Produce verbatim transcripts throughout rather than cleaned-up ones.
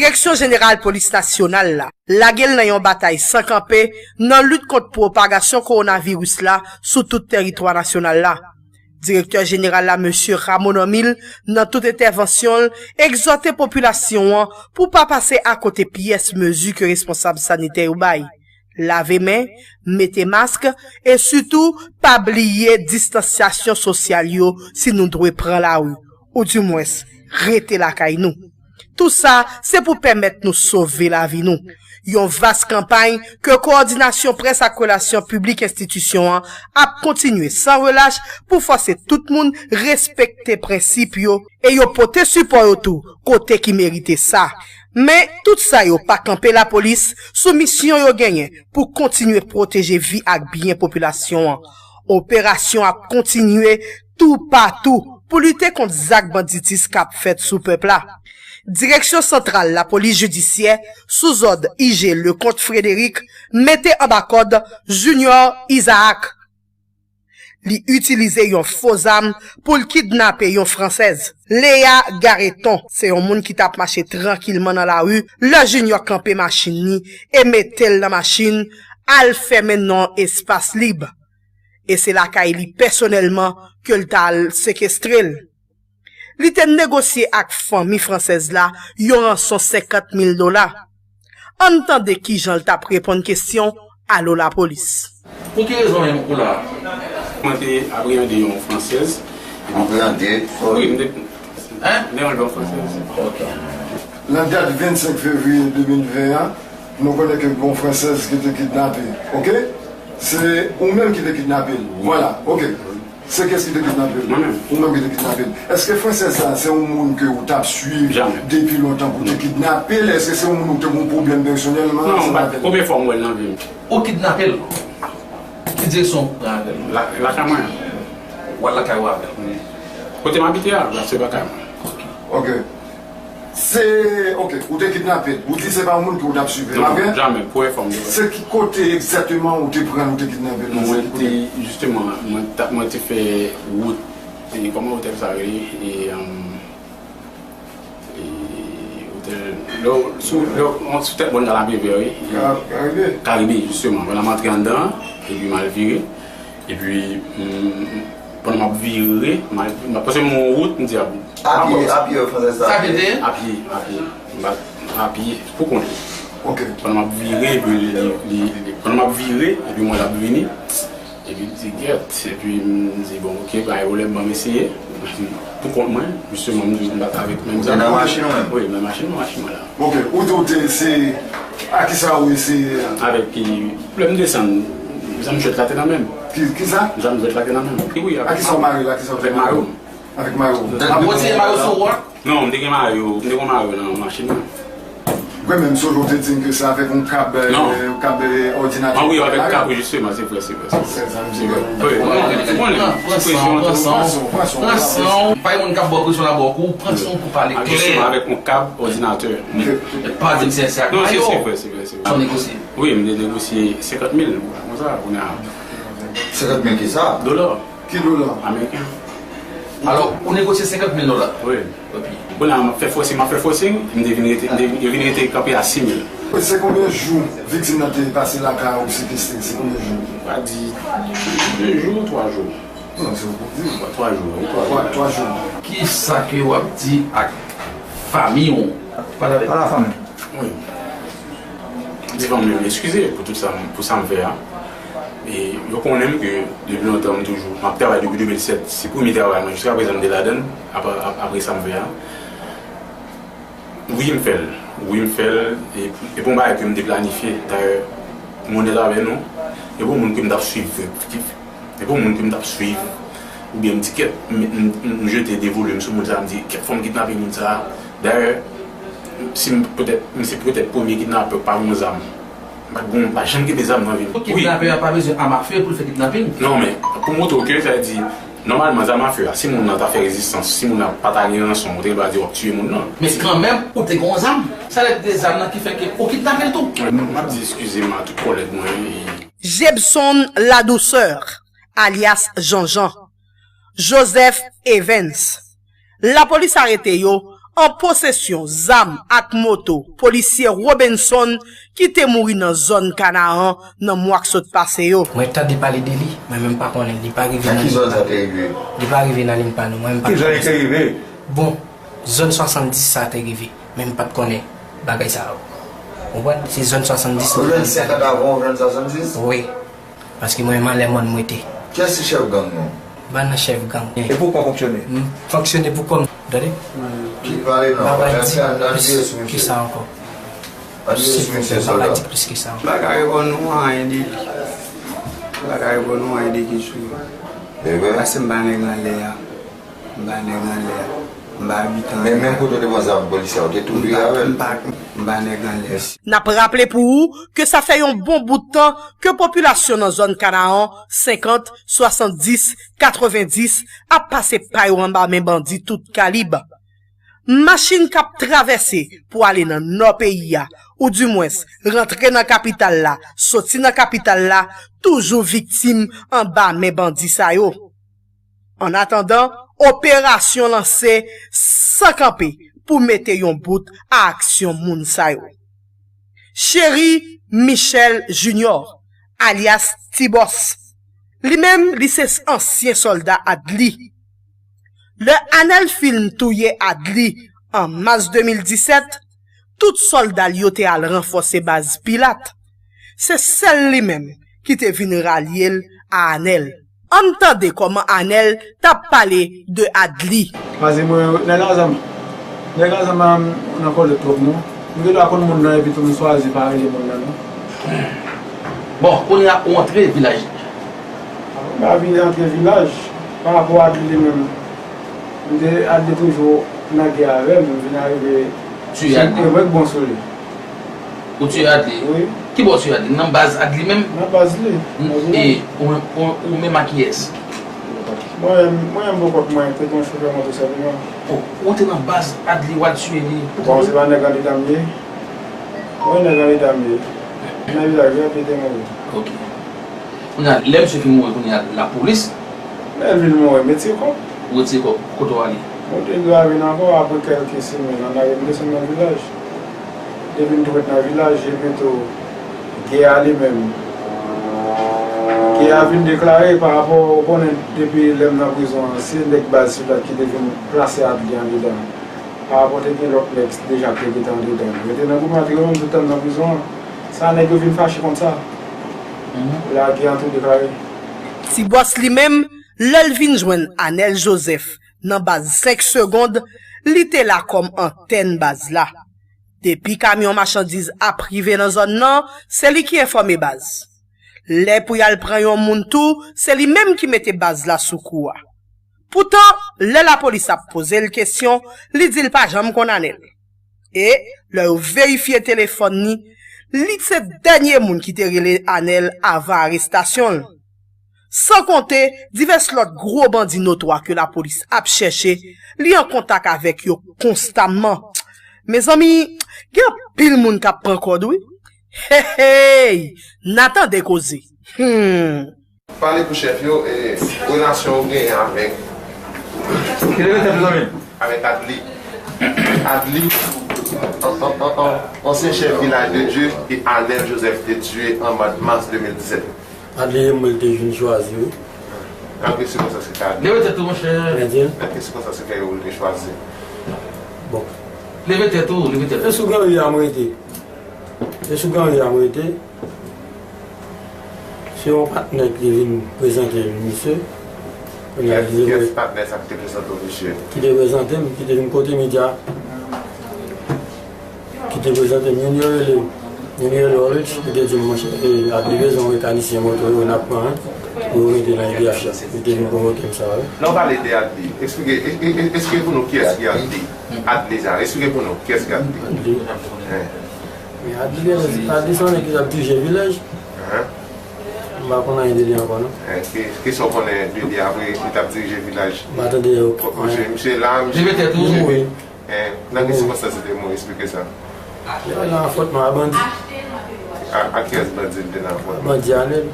Direksyon Jeneral Polis Nasyonal la lage l nan yon batay san kanpe nan lit kont pwopagasyon kowonaviris la sou tout tèritwa nasyonal la. Direktè Jeneral la, Mesye Ramon Normil, nan tout entèvansyon l, egzòte popilasyon an pou pa pase akote pyès mezi ke responsab sanitè yo bay. Lave men, mete mask, e sitou pa bliye distansyasyon sosyal yo si nou dwe pran lari, oudimwens rete lakay nou. Tou sa se pou pèmèt nou sove lavi nou. Yon vas kanpay ke Kowòdinasyon Près ak Relasyon Piblik enstitisyon an ap kontinye san relach pou fòse tout moun respekte prensip yo e yo pote sipò yo tou kote ki merite sa. Men, tout sa yo pa kanpe lapolis sou misyon yo genyen pou kontinye pwoteje vi ak byen popilasyon an. Operasyon ap kontinye toupatou pou lite kont zak banditis k ap fèt sou pèp la. Direksyon Santral Lapolis Jidisyè, sou zòd I G Leconte Frédéric, mete anba kòd Junior Isaac. Li itilize yon fo zam pou l kidnape yon fransèz. Lea Gareton se yon moun ki t ap mache trankilman nan lari lè Junior kanpe machin li e mete l nan machin, al fèmen nan espas lib. E se lakay li pèsonèlman ke l t al sekestre l. Li te negosye ak fanmi fransèz la yon ranson senkant mil dola. Ann tande kijan l t ap reponn kesyon Alo Lapolis. Pou ki rezon menm ou la? Mwen te apreyande yon fransèz. Apreyande? Wi, m te. Hein? M te yon fransèz. Ok. Nan dat vennsenk fevriye de mil ven an, nou konnen ke gon fransèz ki te kidnape, oke? Se ou menm ki te kidnape l. Vwala, oke. Se kiyès ki te kidnape l? Mwen menm. Ou menm ki te kidnape l. Èske fransèz sa, se yon moun ke ou t ap swiv depi lontan pou te kidnape l? Èske se yon moun ou te gon pwoblèm pèsonèlman ansanm avè l? Non, premye fwa m wè l nan vi m. Ou kidnape l? Ki direksyon w pran avè l? La, lakay mwen. W al lakay ou avè l? Kote m abite a, la se lakay mwen. Ok. Se, ok, ou te kidnape l. Ou di se pa yon moun ke ou t ap swiv, e pa vre? Non, jamè, premye fwa m te wè. Se ki kote egzakteman ou te pran l, ou te kidnape l nan? Mwen te, jisteman, mwen ta, mwen te fè wout, e kòman otèl sa rele? E, um, e, otèl, lè w, sou, lè w, sou tèt bòn Karibe, wi. Karibe? Karibe, jisteman. Pandan m antre anndan, epi m al vire. Epi, mm, pandan m ap vire, m ap, m ap pase yon wout, m di, a bon. A pye, a pye, fransèz sa. Sa pye te ye? A pye, a pye. M pa, a pye, pou kont li. Ok. Pandan m ap vire, epi li, li, li, pandan m ap vire, epi m wè l ap vini. Epi m di, gèt. Epi m di, bon, ok, pa gen pwoblèm, ban m eseye. Pou kont mwen, jisteman, m di, m bat avèk menm zam. Ou te nan machin ou menm? Wi, nan machin, nan machin mwen la. Ok, ou di ou te eseye, a kisa ou eseye? Avèk ki, lè m desann, zam jwèt la te nan men m. Ki, kisa? Zam jwèt la te nan men m. Wi, wi, avèk. A kisa ou mare l? A kisa ou te mare l? Avèk mayo. Avèk mayo. Ou te gen mayo sou ou a? Non, m te gen mayo, m te gen mayo nan machin nan. Mwen menm, Solo te di m ke se avèk yon kab, euh, kab, euh, òdinatè. Ah wi, avèk kab, wi, jisteman, se vre, se vre, se vre. Wi, non, ou konnen, ti presyon an tou. Pran san w, pran san w. Pa gen moun k ap ba w presyon la, ba w kou, pran san w pou pale klè. Ah, jisteman, avèk yon kab òdinatè. Pa di m se, se ak mayo. Non, se, se vre, se vre, se vre. Sa w negosye? Wi, m te negosye senkant mil, konsa, kounye a. Senkant mil kisa? Dola. Ki dola? Ameriken. Alò, ou negosye senkant mil dola? Wi. Epi? Bon, la, m ap fè fòsing, m ap fè fòsing, m te vin rete, m te, yo vin rete kanpe a sis mil. Se konbyen jou viktim nan te pase lakay ou sekestre? Se konbyen jou? Pa di de jou, twa jou. Non, se ou pou di. Twa, twa jou, wi, twa jou. Twa, twa jou. Kisa ke w ap di ak fanmi w? Pa la, pa la fanmi. Wi. Devan mwen, m eskize pou tout sa, pou sa m fè a. E yo konnen m ke depi lontan m toujou, m ap travay depi de mil sèt. Se premye travay mwen. Jiskaprezan m te ladann, apre, ap-, apre sa m fè a. Wi, m fè l. Wi, m fè l. E, e pa yon bagay ke m te planifye. Dayè, m onèt avè nou. E pa yon moun ke m t ap swiv, ki, e pa yon moun ke m t ap swiv. Oubyen m di kèt, m, m, m, m jete de volim sou moun sa, m di kèt fò m kidnape moun sa. Dayè, si m petèt, m se petèt premye kidnapè pa gon zam. M pa t gon, m pa janm kenbe zam nan vi m. Wi. Kidnapè a pa bezwen amafe pou l fè kidnaping. Non, men, pou montre w ke, sa vle di, nòmalman, zam afe a, si moun nan ta fè rezistans, si moun nan pa ta gen ranson, ou te gen dwa di w ap tiye moun nan. Men kanmenm, ou te gon zam. Sa vle di zam nan ki fè ke ou kidnape l tou. M ap di eskize m a tout kòlèg mwen. Jebson Ladouceur, alyas Janjan, Joseph Evens. Lapolis arete yo an posesyon zam ak moto polisye Robenson ki te mouri nan zòn Kanaran nan mwa k sot pase yo. Mwen tande pale de li, mwen menm pa konnen, li pa rive nan limenm pa nou. Nan ki zòn sa te rive? Li pa rive nan limenm pa nou, mwen menm pa konnen. Ki zòn li te rive? Bon, zòn swasanndis sa te rive, men m pa t konnen bagay sa yo. Ou konprann? Se zòn swasanndis. Ou jwenn senkant avan, ou jwenn swasanndis? Wi. Paske mwen menm anlè mòn mwen te. Kiyès ki chèf gang nou? M pa nan chèf gang. E pou kò w fonksyone? M fonksyone pou kò m. Tande? Ki pale non, m pa ka di plis ke sa ankò. Ann di sou mesye sòlda. M pa ka di plis ke sa ankò. M pa ka reponn ou anyen de li. M pa ka reponn ou anyen de kesyon. Paske m pa nèg anlè a. M pa nèg anlè a. M pa abitan anlè a. Men menm kote w te pran zam polisye a, ou te tou vire avè l? M pa, m pa nèg anlè a. N ap raple pou ou ke sa fè yon bon bout tan ke popilasyon nan zòn Kanaran, senkant, swasanndis, katrevenndis, ap pase pa yo anba men bandi tout kalib. Machin k ap travèse pou ale nan nò peyi a, oudimwens rantre nan kapital la, soti nan kapital la, toujou viktim anba men bandi sa yo. Annatandan, operasyon lanse san kanpe pou mete yon bout a aksyon moun sa yo. Cheri Michel Junior, alyas Ti Bòs, li menm, li se ansyen sòlda Adli. Lè Anèl fin touye Adli an mas de mil disèt, tout sòlda l yo te al ranfòse baz Pilat. Se sèl li menm ki te vin ralye l a Anèl. Ann tande kòman Anèl t ap pale de Adli. Paske mwen, nèg a zam, nèg a zam pa nan kòlèt twòp non. M gen dwa konn moun nan epi tou m swazi pa rele moun nan non. Bon, kounye a ou antre vilaj. M pa vin antre vilaj, pa rapò Adli li menm. M te, Adli toujou nan gè avè m, m vin arive. Tiye Adli? Mwen k bon sou li. Ou tiye Adli? Wi. Kibò w tiye Adli? Nan baz Adli menm? Nan baz li. E ou, ou, ou menm ak kiyès? Mwen, mwen menm pou kont mwen, te gen yon chofè moto senpleman. O, ou te nan baz Adli, w al tiye li? Bon, se pa nèg andedan m ye. Mwen nèg andedan m ye. Nan vilaj la, ap ede mouri. Ok. Kounye a, lè misye fin mouri, kounye a, lapolis. Lè l vin mouri, m retire kò m. Ou retire kò w, kote w ale? Mwen te dwe vin ankò, apre kèlke semèn, ann ale m desann nan vilaj. Depi m t ret nan vilaj, epi tou, gè a li menm. Gè a vin deklare pa rapò, ou konnen, depi lè m nan prizon an, se nèg baz sila ki te vin plase Adli andedan. Pa rapò te gen lòt nèg deja ki te gentan andedan. Yo te nan goumen ak yo menm tout tan nan prizon an. Sa nèg yo vin fache konsa. Lè a gè an tou deklare. Ti Bòs li menm, lè l vin jwenn Anèl Joseph nan baz senk segonn, li te la kòm antèn baz la. Depi kamyon machandiz ap rive nan zòn nan, se li ki enfòme baz. Lè pou y al pran yon moun tou, se li menm ki mete baz la sou kou a. Poutan, lè lapolis ap poze l kesyon, li di l pa janm konn Anèl. E, lè yo verifye telefòn li, li se dènye moun ki te rele Anèl avan arestasyon l. San konte divès lòt gwo bandi notwa ke lapolis ap chèche, li an kontak avèk yo konstamman. Mezanmi, gen anpil moun k ap pran kòd, wi. Hey, hey! N a tande koze. Hmm. Pale pou chèf yo, e, relasyon w genyen avèk, avèk Adli. Adli, an, an, an, an, ansyen chèf Vilaj de Dye, e Anèl Joseph te tiye an mwa mas de mil disèt. Adli e mwen te vin chwazi, wi. Nan ki sikonstans ki fè Adli? Leve tèt ou, monchè. Nan ki sikonstans ki fè yo te chwazi? Bon. Leve tèt ou, leve tèt ou. E sou Gran Ri a m rete. E sou Gran Ri a m rete. Se yon patnè ki te vin prezante misye. Kounye a, kiyès, kiyès patnè sa ki te prezante w misye? Ki te prezante m, ki te vin kote medya. Ki te prezante m, youn yo rele, youn yo rele Orlix, li te di m, monchè, e, Adli bezwen yon mekanisyen moto yo, n ap pran, wi, pou yo rete nan I D H la. Li te vin pwovoke m sa, wi. Lè w pale de Adli, eksplike, e, e, e, eksplike pou nou kiyès ki Adli. Adli sa, eksplike pou nou kiyès ki Adli. Adli. Hein. Men Adli, Adli se yon nèg ki t ap dirije vilaj. Hein. M pa konn anyen de li ankò, non. Hein, ki, ki sa w konnen de li apre li t ap dirije vilaj? M pa tande yo. Misye, misye la, misye. Li mete tou. Wi. Eh, nan ki sikonstans li te mouri, eksplike sa. Yo nan afwontman a bandi. A, a kiyès bandi li te nan afwontman? Bandi Anèl.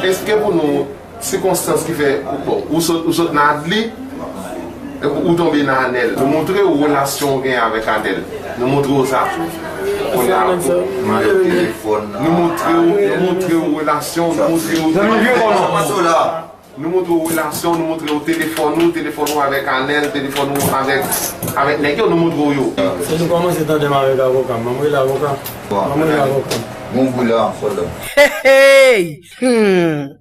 Eksplike pou nou sikonstans ki fè, bon, ou sot, ou sot nan Adli, Ou tonbe nan Anèl. Nou montre w relasyon w gen avèk Anèl. Nou montre w sa. Kounye a, nou montre w, nou montre w relasyon, nou montre w. Zanmi vye kòman? Nou montre w relasyon, nou montre w telefòn ou, telefòn ou avèk Anèl, telefòn ou avèk, avèk nèg yo, nou montre w yo. Se nou kòmanse tandem avèk avoka m. Ban m rele avoka m. Ban m rele avoka m. Bon, boula, sòlda. Hey, hey! Hmm.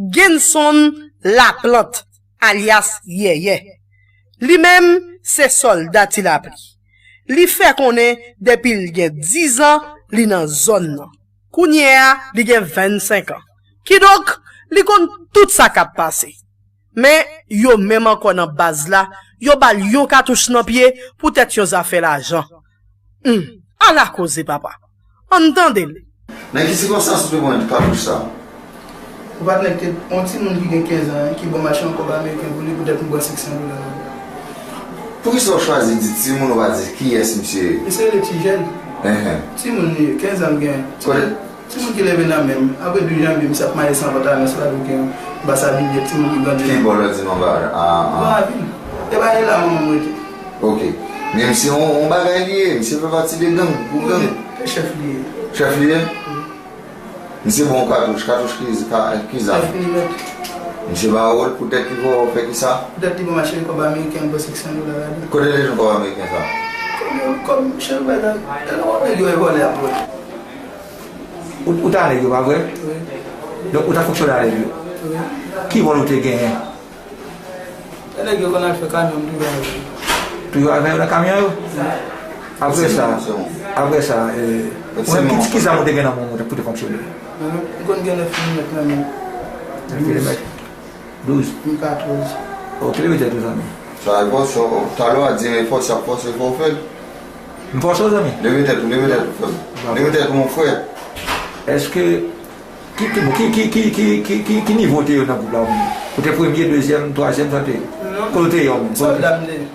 Genson Laplante, alyas Yèyè. Li menm, se sòlda Ti Lapli. Li fè konnen depi l gen diz an, li nan zòn nan. Kounye a, li gen vennsenk an. Kidonk, li konn tout sa k ap pase. Men, yo menm ankò nan baz la, yo ba l yon katouch nan pye poutèt yon zafè lajan. Humm, ala koze, papa. Ann tande l. Nan ki sikonstans ou te pran katouch sa a? Yon patnè ki te, yon timoun ki gen kenz an, ki ban m achte yon kòb ameriken pou li poutèt m pran senk san dola nan men l. Poukisa w chwazi di timoun, ou pa di kiyès misye ye? Misye rele Tijèn. Enhen. Timoun li ye, kenz an l gen. Kote? Timoun ki leve nan men m. Apre douz janvye, misye ap mache san pantalon, san doken, anba sabliye, timoun ki grandi. Ki bò lòt di non ba a? Bon, avil. E pa e la manman m rete. Ok. Men misye yon, yon bagay li ye, misye fè pati de gang, gwoup gang. Wi, se chèf li ye. Chèf li ye? Wi. Misye bon katouch, katouch ki, ka, ki zam? Nèf milimèt. Misye ba ou l poutèt li fè w fè kisa? Poutèt li ban m achte kòb ameriken, m pran senk san dola ladan. Kote l te jwenn kòb ameriken sa? Kòb yo, kòb chèf bagay. E nan kòb nèg yo e vòlè ap vòlè. Ou, ou ta nèg yo, pa vre? Wi. Donk, ou ta fonksyone a nèg yo? Wi. Ki wòl ou te genyen? E nèg yo konn al fè kamyon, m toujou avè yo. Toujou avè yo nan kamyon yo? Wi. Apre sa, apre sa, eh, ou menm, ki, ki zam ou te gen nan men w pou te fonksyone? Mwen, m konn gen nèf milimèt nan men m. Nèf milimèt? Douz? M katòz. Ok, leve tèt ou, zanmi. Sa e fòse, talè w a di e fòse, ap fòse, fò w fè l. M fòse w, zanmi? Leve tèt ou, leve tèt ou, frè m. Leve tèt ou, mon frè. Èske, ki, ki, ki nivo w te ye nan gwoup la, ou menm? Ou te premye, dezyèm, twazyèm, sa te ye? Non. Kote w te ye, ou menm? Sòlda m te ye.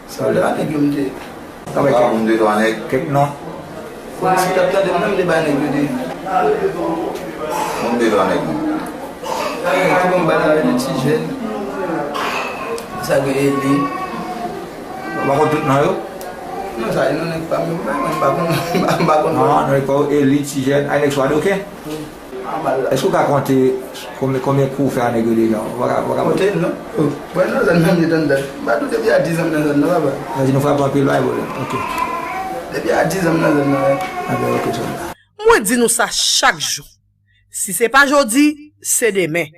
Sòlda, nèg yo m te ye. Travay kèk, moun de twa nèg. Kèk non. Bon, si w t ap tande m nan, m te bay nèg yo deja. Moun de twa nèg, non. Nèg ki bon bal la, rele Ti Jèn. Sa gen Eli. Ou pa konn tout non yo? Non, sa e non nèg pa m yo, m pa, m pa konn, m pa, m pa konn. Non, non, nèg pa w, Eli, Ti Jèn, ay nèg swa doken? Wi. Èske w ka konte konbyen, konbyen kou w fè a nèg yo deja? Ou pa ka, ou pa ka konte? Konte, non. Mwen nan zòn nan, m te tann dat. M pa doute depi a diz an m nan zòn nan, papa. Sa di nou frape anpil, pa gen pwoblèm. Ok. Depi a diz an m nan zòn nan, wi. Anben, ok, sòlda. Mwen di nou sa chak jou. Si se pa jodi, se demen.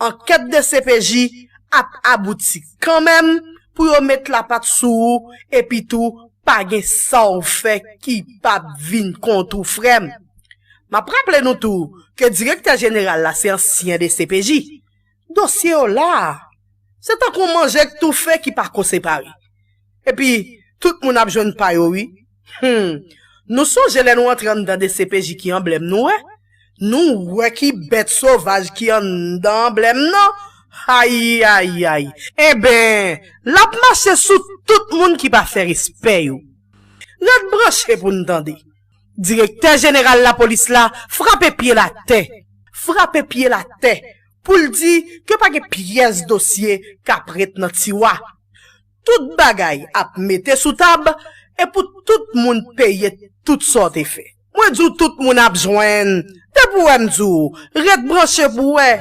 Ankèt D C P J ap abouti kanmenm pou yo met lapat sou ou, epi tou, pa gen sa w fè ki p ap vin kont ou, frè m. M ap raple nou tou ke direktè jeneral la se ansyen D C P J. Dosye yo la a, se tankou yon manje k toufe ki pa ko separe. Epi, tout moun ap jwenn pa yo, wi. Hmm. Nou sonje lè nou antre anndan D C P J ki anblèm nou wè? Nou wè ki bèt sovaj ki anndan anblèm nan? Ayayay! Enben, l ap mache sou tout moun ki pa fè respè yo. Ret branche pou n tande. Direktè jeneral lapolis la frape pye l atè. Frape pye l atè pou l di ke pa gen pyès dosye k ap ret nan tiwa. Tout bagay ap mete sou tab e pou tout moun peye tout sa w te fè. Mwen di w tout moun ap jwenn. Depi w wè m di w, ret branche pou w wè.